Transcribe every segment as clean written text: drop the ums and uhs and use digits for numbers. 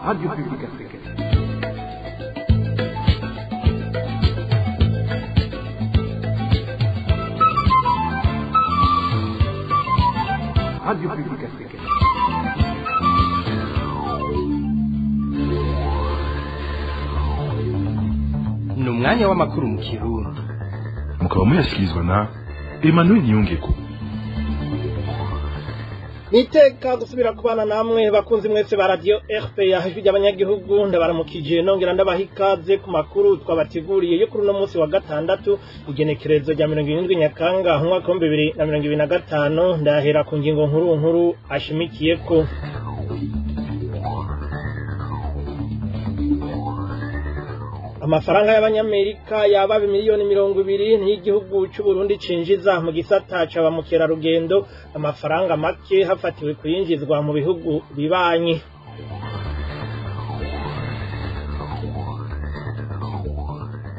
Radio Publique Africaine. Radio Publique Africaine. Ni umwanya w'amakuru mu Kirundi. Mukaba muyashyikirizwa na Emmanuel Niyongeko. Niteka gusubira kubana namwe bakunzi mwese ba radio RPA ijwi ry'abanyagihugu, ndabaramukije nongera ndabaha ikaze ku makuru twabateguriye yo kuri uno munsi wa gatandatu, igenekerezo rya 70 Nyakanga umwaka wa 2025. Ndahera ku ngingo nkuru nkuru ashimikiyeko. Amafaranga y'abanyamerika yaba 20 miliyoni n'igihugu c'u Burundi cinjiza mu gisata ca ba mukerarugendo, amafaranga make hafatiwe kuyinjizwa mu bihugu bibanyi.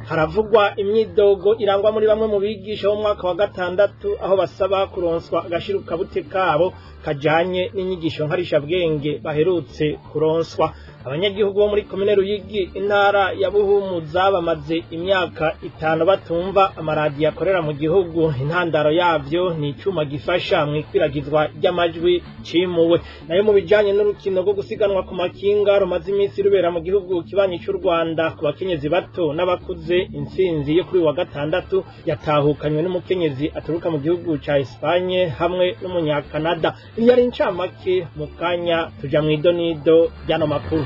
Haravugwa imyidogo irangwa muri bamwe mu bigisha bo mu mwaka wa gatandatu, aho basaba kuronswa agashirukabute kabo kajanye n'inyigisho nkarishabwenge baherutse kuronswa. Abanyagihugu bo muri komine Ruyigi, intara ya Buhumuza, bamaze imyaka 5 batumva amaradiyo akorera mu gihugu. Intandaro yavyo ni icuma gifasha mu ikwiragizwa ry'amajwi cimuwe. Nayo mu bijanye n'urukino rwo gusiganwa ku makinga rumaze iminsi rubera mu gihugu kibanyi c'u Rwanda ku bakenyezi bato n'abakuze, intsinzi yo kuri wa gatandatu yatahukanywe n'umukenyezi aturuka mu gihugu ca Espagne hamwe n'umunyakanada. Iyo ari incamake, mu kanya tuja mw'idonido ry'ano makuru.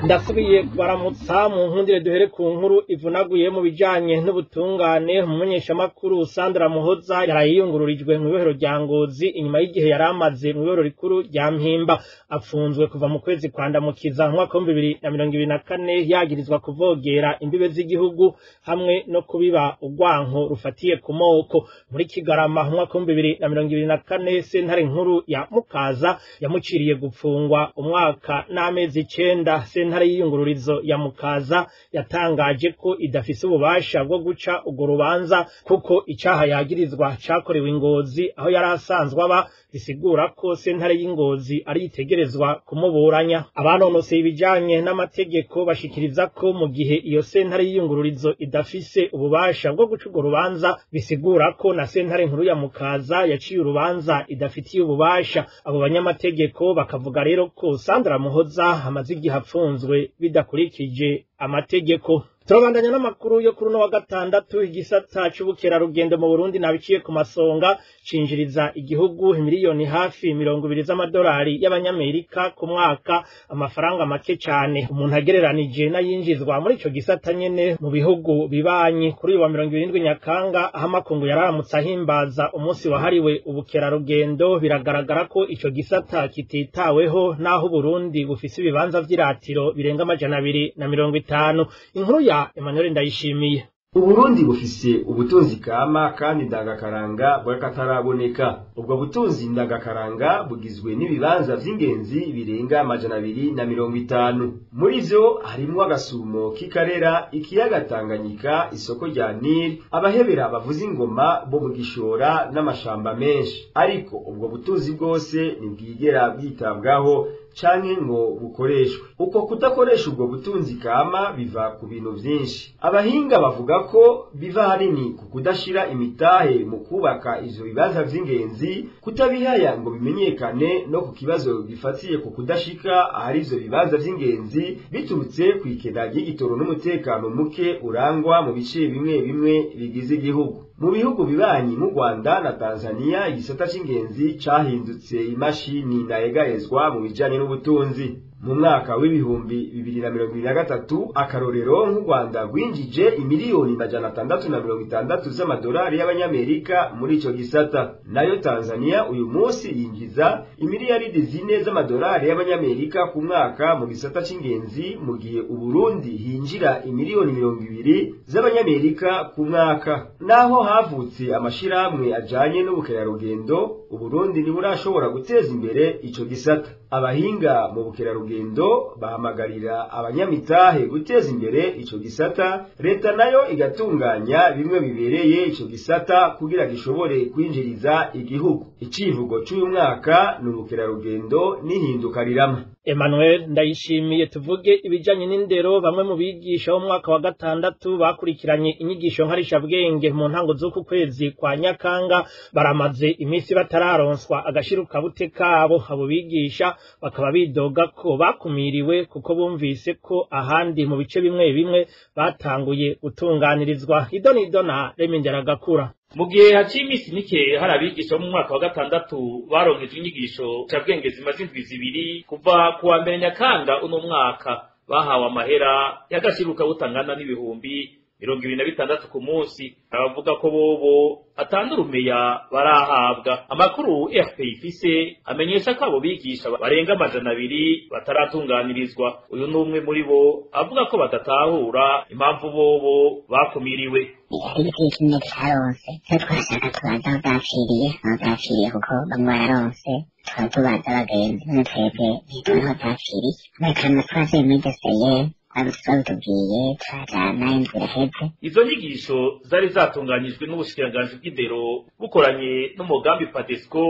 Ndasubiye kubaramutsa, mu nkundire duhere ku nkuru ivunaguye mu bijanye n'ubutungane. Umumenyeshamakuru Sandra Muhoza yarayiyungururijwe mu ibohero rya Ngozi inyuma y'igihe yari amaze mu ibohero rikuru rya Mpimba. Apfunzwe kuva mu kwezi kwa Ndamukiza mu mwaka wa 2024, yagirizwa kuvogera imbibe z'igihugu hamwe no kubiba urwanko rufatiye ku moko. Muri Kigarama mu mwaka wa 2024, sentare nkuru ya Mukaza yamuciriye gupfungwa umwaka n'amezi 9. Sentare y'iyungururizo ya Mukaza yatangaje ko idafise ububasha bwo guca urwo rubanza, kuko icaha yagirizwa cakorewe Ingozi aho yari asanzwe aba, bisigura ko sentare y'Ingozi ari itegerezwa kumuburanya. Abanonoseye ibijanye n'amategeko bashikiriza ko mu gihe iyo sentare y'iyungururizo idafise ububasha bwo guca urwo rubanza, bisigura ko na sentare nkuru ya Mukaza yaciye urubanza idafitiye ububasha. Abo banyamategeko bakavuga rero ko Sandra Muhoza amaze igihe apfunzwe bidakurikije amategeko. Turabandanya n'amakuru yo kuri uno wa gatandatu. Igisata c'ubukerarugendo mu Burundi, nabiciye ku masonga, cinjiriza igihugu miliyoni hafi 20 z'amadolari y'abanyamerika ku mwaka, amafaranga make cane umuntu agereranije n'ayinjizwa muri ico gisata nyene mu bihugu bibanyi. Kuri uyu wa 70 Nyakanga, aho amakungu yararamutse ahimbaza umunsi wahariwe ubukerarugendo, biragaragara ko ico gisata kititaweho, naho Burundi bufise ibibanza vy'iratiro birenga 250. Inkuru ya Emmanuel Ndayishimiye. Uburundi bufise ubutunzi kama kandi ndagakaranga bw'akataraboneka. Ubwo butunzi ndagakaranga bugizwe n'ibibanza vy'ingenzi birenga 250. Muri vyo harimwo agasumo k'iKarera, ikiyaga Tanganyika, isoko rya Nil, abahebera bavuza ingoma bo mu Gishora n'amashamba menshi. Ariko ubwo butunzi bwose ntibwigera bwitabwaho canke ngo bukoreshwe. Uko kudakoresha ubwo butunzi kama biva ku bintu vyinshi. Abahinga bavuga ko biva hanini ku kudashira imitahe mu kubaka ivyo bibanza vy'ingenzi, kutabihaya ngo bimenyekane, no ku kibazo gifatiye ku kudashika ahari ivyo bibanza vy'ingenzi biturutse kw'ikena ry'igitoro n'umutekano muke urangwa mu bice bimwe bimwe bigize igihugu. Mu bihugu bibanyi nk'u Rwanda na Tanzania, igisata c'ingenzi cahindutse imashini ntayegayezwa mu bijanye n'ubutunzi. Mu mwaka wa 2023, akarorero, nk'u Rwanda rwinjije imiliyoni 660 z'amadolari y'abanyamerika muri ico gisata. Nayo Tanzania uyu munsi yinjiza imiliyaridi 4 z'amadolari y'abanyamerika ku mwaka mu gisata c'ingenzi, mu gihe Uburundi hinjira imiliyoni 20 z'abanyamerika ku mwaka. Naho havutse amashirahamwe ajanye n'ubukerarugendo, Uburundi ntiburashobora guteza imbere ico gisata. Abahinga mu bukerarugendo by'ubukerarugendo bahamagarira abanyamitahe guteza imbere ico gisata, leta nayo igatunganya bimwe bibereye ico gisata kugira gishobore kwinjiriza igihugu. Icivugo c'uyu mwaka ni ubukerarugendo n'ihinduka rirama. Emmanuel Ndayishimiye. Tuvuge ibijanye n'indero. Bamwe mu bigisha bo mu mwaka wa gatandatu bakurikiranye inyigisho nkarishabwenge mu ntango z'uku kwezi kwa Nyakanga baramaze iminsi batararonswa agashirukabute kabo. Abo bigisha bakaba bidoga ko bakumiriwe, kuko bumvise ko ahandi mu bice bimwe bimwe batanguye gutunganirizwa. Idonidona Reminderagakura. Mu gihe haciye iminsi mike hari abigisha bo mu mwaka wa gatandatu baronkejwe inyigisho ncabwenge zimaze indwi 2 kuva ku wa 1 Nyakanga uno mwaka, bahawe amahera y'agashiruka butangana n'26,000 ku munsi. Abavuga ko bobo atandurumeya barahabwa. Amakuru RPI ifise amenyesha ko abo bigisha barenga 200 bataratunganirizwa. Uyu n'umwe muri bo avuga ko badatahura impamvu bobo bakumiriwe. Hari igihe kimwe twaronse icyo twashaka, tubaza aho bwapfiriye, aho bwapfiriye, kuko bamwe bararonse, tukaba tubaza abagenzi. None twebwe ntitubona aho bwapfiriye. Amakama twavuye muri dosiye babitubwiye, turajana, indwi iraheze. Izo nyigisho zari zatunganyijwe n'ubushikiranganji bw'indero bukoranye n'umugambi Padesco,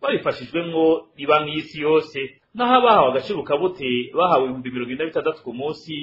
babifashijwemwo n'ibanki y'isi yose. Naho abahawe agashirukabute bahawe 46,000 ku munsi,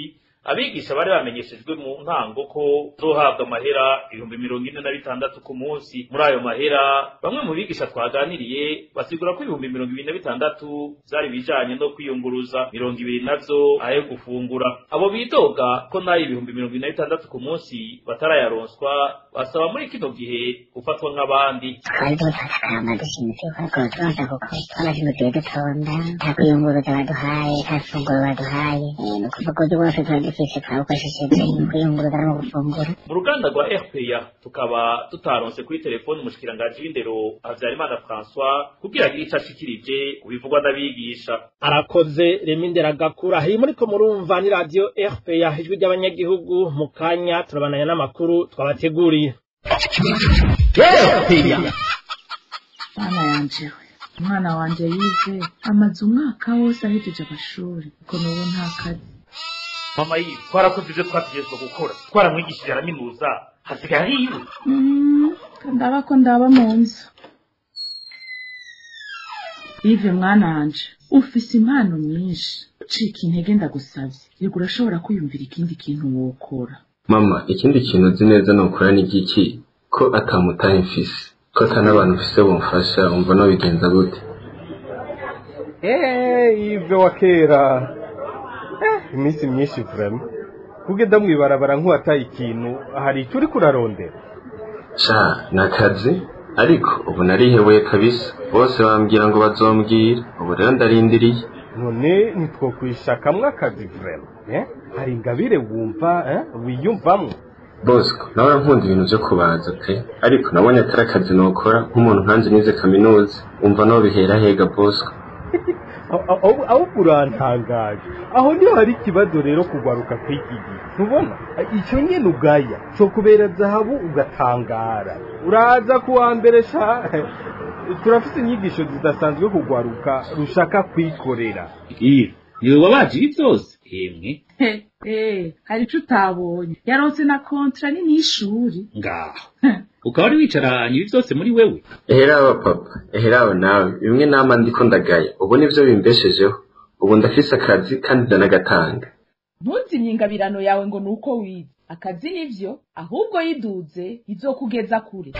abigisha bari bamenyeshejwe mu ntango ko zohabwa amahera 46,000 ku munsi. Muri ayo mahera, bamwe mu bigisha twaganiriye basigura ko 26,000 vyari bijanye no kwiyunguruza, 20 navyo ayo gufungura. Abo bidoga ko nayo 46,000 ku munsi batarayaronswa basaba muri kino gihe gufatwa nk'abandi. Twari dufata akama dushimitse kuko turonsa, kuko twamaze indwi dutonda nta kwiyunguruza baduhaye, nta funguro baduhaye. Ni ukuvuga uburyo bwose tuba dufise twawukoresheje mu kwiyunguruza no mu gufungura. Mu ruganda rwa RPA tukaba tutaronse kuri telefone umushikiranganji w'indero Habyarimana François kugira agire ico ashikirije ku bivugwa n'abigisha. Arakoze Reminderagakura. Iyi muriko murumva ni radio RPA, ijwi ry'abanyagihugu. Mu kanya turabananya n'amakuru twabateguriye. Mwana yanje we, umwana wanje yize amaze umwaka wose ahejeje amashuri, kuko n'ubu nta kazi. Mama yi, twarakoze ivyo twategerezwa gukora, twaramwigishije araminuza, hasigaye ari iwe. Ndaba ko ndaba mu nzu. Ive mwana wanje, ufise impano nyinshi, ucika intege ndagusavye. Yego, urashobora kwiyumvira ikindi kintu wokora. Mama, ikindi kintu uzi neza nokora ni igiki, ko atamutahe mfise, ko ata n'abantu mfise bomfasha? Umva nobigenza gute? Eee, Ive wa kera, iminsi myinshi vraiment. Kugenda mw'ibarabara nk'uwataye ikintu, hari icyo uriko urarondera? Sha, ni akazi, ariko ubu narihebeye kabisa. Bose bambwira ngo bazombwira, ubu rero ndarindiriye. None ntitwokwishakamwo akazi vraiment, eh? Hari ingabire wumva, eh? Wiyumvamwo? Bosco nawe nkunda ibintu vyo kubaza pe, ariko nabonye atari akazi nokora nk'umuntu nkanje nize kaminuza. Umva nobihera hega, Bosco? Ahubwo urantangaje. Aho niho hari ikibazo rero kugwaruka kw'iki gihe. Ntubona icyo nyene ugaya co kubera zahabu ugatangara. Uraza kuwa mbere sha, turafise inyigisho zidasanzwe kugwaruka rushaka kwikorera. Iyo niwe wabaje ibi vyose emwe? Hari ico utabonye, yaronse na contrat nini y'ishuri. Ngaho ukaba wari wicaranye ibi vyose muri wewe. Eheraba papa, eheraba nawe. Bimwe nama ndiko ndagaya ubu nivyo bimbeshejeho. Ubu ndafise akazi kandi ndanagatanga. Ntuzimye ingabirano yawe ngo ni uko wize. Akazi nivyo, ahubwo yiduze izokugeza kure.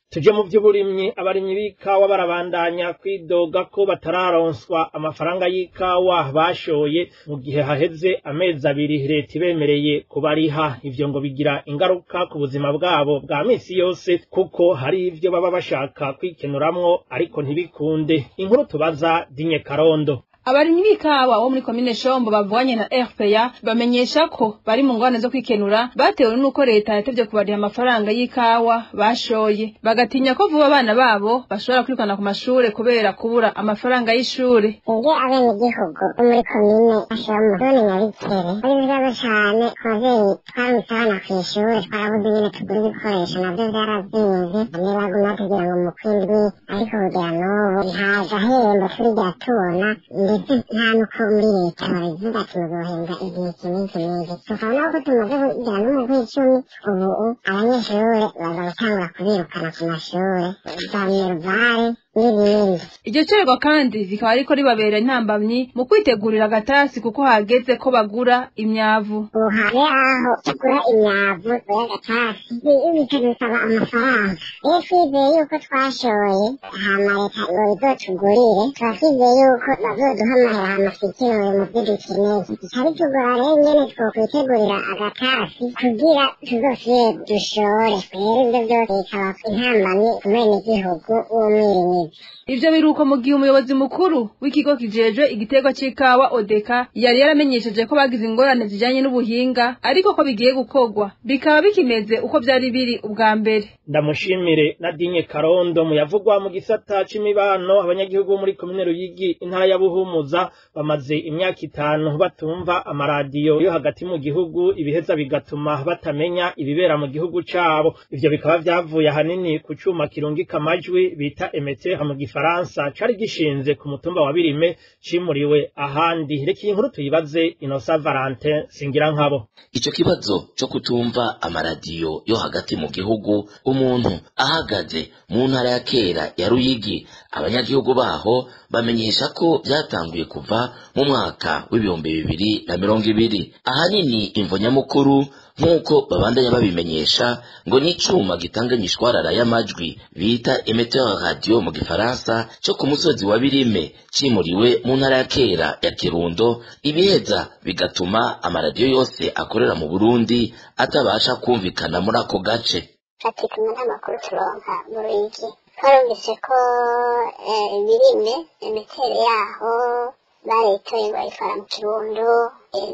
Tuje mu by'uburimyi. Abarimyi b'ikawa barabandanya kwidoga ko batararonswa amafaranga y'ikawa bashoye, mu gihe haheze amezi 2 leta ibemereye kubariha. Ivyo ngo bigira ingaruka ku buzima bwabo bwa misi yose, kuko hari ivyo baba bashaka kwikenuramwo ariko ntibikunde. Inkuru tubaza Dinye Karondo. Abarimyi b'ikawa bo muri komine Shombo bavuganye na RPA bamenyesha ko bari mu ngorane zo kwikenura batewe n'uko leta yatevye kubariha amafaranga y'ikawa bashoye, bagatinya ko vuba abana babo bashobora kwirukana ku mashure kubera kubura amafaranga y'ishure. Ibyo abenegihugu bo muri komine Shombo zone Nyabikere ari ibibazo cane ku bavyeyi twarungitse abana kw'ishure, twarabuze ingene tugura ibikoresho, navyo vyarazimvye. Ntibaguma kugira ngo mu kwindwi, ariko kugera n'ubu nta gahembo turigera tubona, ndetse nta n'uko muri leta babivuga ati muzohembwa igihe iki n'iki n'iki. Tukabona ko tumaze kugera no mu kw'icumi, ubu abanyeshure baza gutangura kubirukana ku mashure za minervare n'ibindi. Iryo cererwa kandi rikaba ariko ribabera intambamyi mu kwitegurira agatasi, kuko hageze ko bagura imyavu. Ubu habe aho tugura imyavu y'agatasi bikadusaba amafaranga. Rero twizeye yuko twashoye hama leta ngo izotugurire, tuba twizeye yuko bazoduha amahera hama twikenure mu vyo dukeneye. Bica bitugora rero ingene twokwitegurira agatasi kugira tuzosubire dushore. Rero ivyo vyose bikaba intambamyi ku mwenegihugu w'umwirimizi. Ivyo biruko mu gihe umuyobozi mukuru w'ikigo kijejwe igiterwa c'ikawa Odeka yari yaramenyesheje ko bagize ingorane zijanye n'ubuhinga, ariko ko bigiye gukorwa, bikaba bikimeze uko vyari biri ubwa mbere. Ndamushimire Nadine Karondo. Mu yavugwa mu gisata c'imibano, abanyagihugu bo muri komine Ruyigi, intara ya Buhumuza, bamaze imyaka 5 batumva amaradiyo yo hagati mu gihugu, ibiheza bigatuma batamenya ibibera mu gihugu cabo. Ivyo bikaba vyavuye ahanini ku cuma kirungika amajwi bita emetteur mu gifaransa cari gishinze ku mutumba wa Birime cimuriwe ahandi. Reka iyi nkuru tuyibaze Innocent Valentin Singirankabo. Ico kibazo co kutumva amaradiyo yo hagati mu gihugu umuntu ahagaze mu ntara ya kera ya Ruyigi, abanyagihugu baho bamenyesha ko byatanguye kuva mu mwaka w'2020. Ahanini imvo nyamukuru, nk'uko babandanya babimenyesha, ngo ni icuma gitanga imishwarara y'amajwi bita emetteur radio mu gifaransa co ku musozi wa Birime cimuriwe mu ntara ya kera ya Kirundo, ibiheza bigatuma amaradiyo yose akorera mu Burundi atabasha kumvikana muri ako gace. Pratiquement nta makuru turonka mu Ruyigi. Twarumvise ko Birime emeteri yaho barayitoye ngo bayitwara mu Kirundo,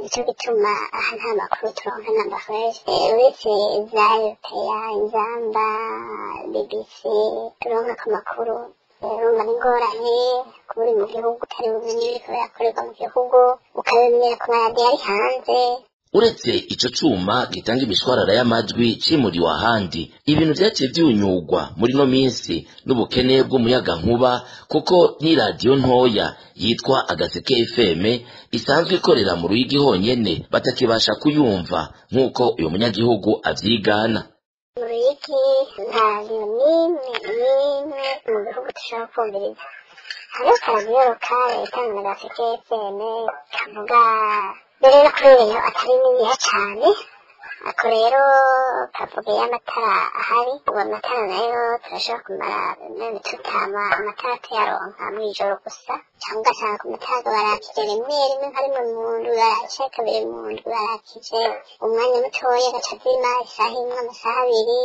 nico gituma aha nta makuru turonka namba fresh, uretse za RPA, Inzamba, BBC turonka ku makuru. Urumva n'ingorane kuba uri mu gihugu utari bumenye ibiriko birakorerwa mu gihugu, ukabimenyera ku maradiyo ari hanze. Uretse ico cuma gitanga imishwarara y'amajwi cimuriwe ahandi, ibintu vyaciye vyunyugwa muri no minsi n'ubukene bw'umuyagankuba, kuko n'iradiyo ntoya yitwa Agaseke FM isanzwe ikorera mu Ruyigi honyene batakibasha kuyumva, nk'uko uyu munyagihugu avyigana. Mu Ruyigi nta radiyo n'imwe n'imwe mu gihugu dushobora kumviriza. Hariho akaradiyo lokale itanga Agaseke FM kavuga mbere no kuri reyo atari niniya cane, ako rero kavuga iyo amatara ahari. Ubu amatara nayo turashobora kumara none tutama amatara tuyaronka mw'ijoro gusa, cyangwa ugasanga ku mutaga barakije rimwe rimwe, nka rimwe mu ndwi barakije, kabiri mu ndwi barakije, umwanya mutoya agaca azima isaha imwe, amasaha abiri.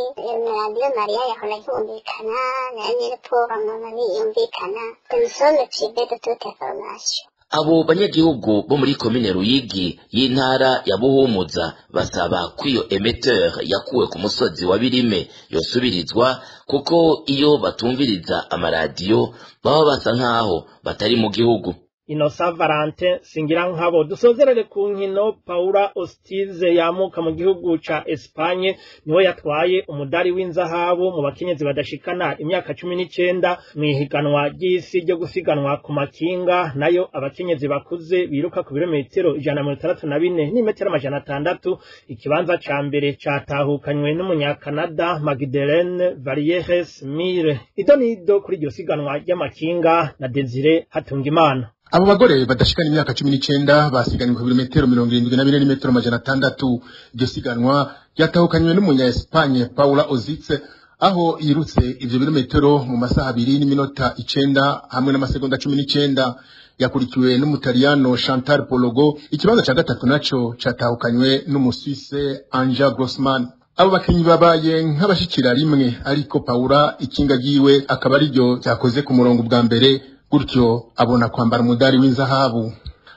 Radiyo Mariya yahora yumvikana nayo nyene pauvre mama ntiyumvikana. Nous sommes privés de toute information. Abo banyagihugu bo muri komine Ruyigi y'intara ya Buhumuza basaba ko iyo emetteur yakuwe ku musozi wa Birime yosubirizwa, kuko iyo batumviriza amaradiyo baba basa nkaho batari mu gihugu. Innocent Valentin Singirankabo. Dusozerere ku nkino. Paula Ostize yamuka mu gihugu ca Espagne niwe yatwaye umudari w'inzahabu mu bakenyezi badashikana imyaka 19 mw'ihiganwa ry'isi ryo gusiganwa ku makinga. Nayo abakenyezi bakuze biruka ku birometero 164 n'imetero 600, ikibanza ca mbere catahukanywe n'umunyakanada Magdalene Valieres Mire. Idonido kuri iryo siganwa ry'amakinga na Desire Hatungimana. Abo bagore badashikana imyaka 19 basiganwe ku birometero 74 n'imetero 600. Iryo siganwa ryatahukanywe n'umunya Espagne Paula Ozitse, aho yirutse ivyo birometero mu masaha 2 n'iminota 9 hamwe n'amasegonda 19. Yakurikiwe n'umutaliyano Chantal Pologo. Ikibanza ca gatatu naco catahukanywe n'umuswise Anja Grossman. Abo bakinyi babaye nk'abashikira rimwe, ariko Paula ikinga ryiwe akaba ariryo ryakoze ku murongo bwa mbere Gutyo abona kwambara umudari w'inzahabu.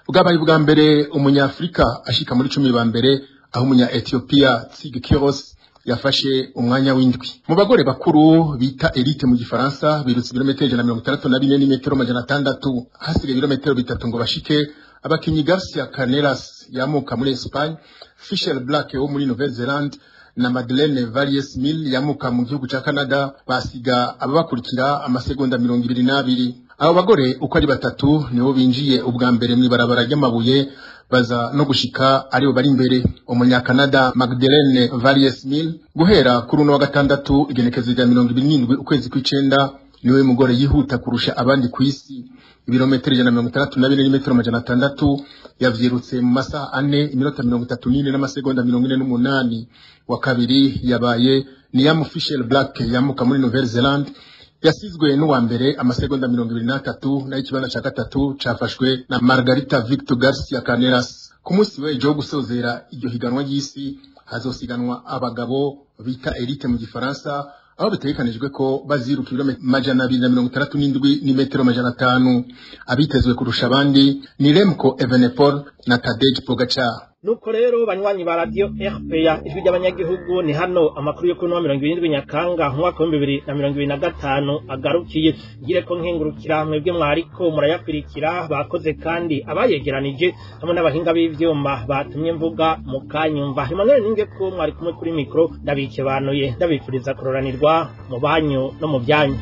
Bwabaye bwa mbere umunyafrika ashika muri 10 ba mbere, aho umunya Ethiopia Tsige Kiros yafashe umwanya w'indwi. Mu bagore bakuru bita elite mu gifaransa birutse ibirometero 164 n'imetero 600, hasigaye ibirometero 3 ngo bashike. Abakinyi Garcia Canelas yamuka muri Espagne, Fisher Black wo muri Nouvelle-Zélande na Madeleine Valles Mill yamuka mu gihugu ca Canada basiga ababakurikira amasegonda 22. Abo bagore uko ari batatu nibo binjiye ubwa mbere mw'ibarabara ry'amabuye, baza no gushika aribo bari imbere. Umunyakanada Magdalene Valles Mill guhera kuri uno wa gatandatu igenekezo rya 27 ukwezi kw'icenda niwe mugore yihuta kurusha abandi kw'isi. Ibirometero 164 n'imetero 600 yavyirutse mu masaha 4 iminota 34 n'amasegonda 48. Wa kabiri yabaye Niam Fisher Black yamuka muri Nouvelle-Zélande, yasizwe n'uwa mbere amasegonda 23, nayo ikibanza ca gatatu cafashwe na Margarita Victor Garcia Canelas. Ku munsi w'ejo wo gusozera iryo higanwa ry'isi hazosiganwa abagabo bita elite mu gifaransa, aho bitegekanijwe ko baziruka ibirometero 267 n'imetero 500. Abitezwe kurusha abandi ni Remco Evenepoel na Tadej Pogacar. Nuko rero banywanyi ba radio RPA ijwi ry'abanyagihugu, ni hano amakuru yo kuno 27 Nyakanga umwaka wa 2025 agarukiye. Ngire ko nkengurukira mwebwe mwariko murayakwirikira, bakoze kandi abayegeranije hamwe n'abahinga b'ivyuma batumye mvuga mukanyumva. Emmanuel Ninge ko mwari kumwe kuri micro, ndabikebanuye ndabifuriza kuroranirwa mu banyu no mu byanyu.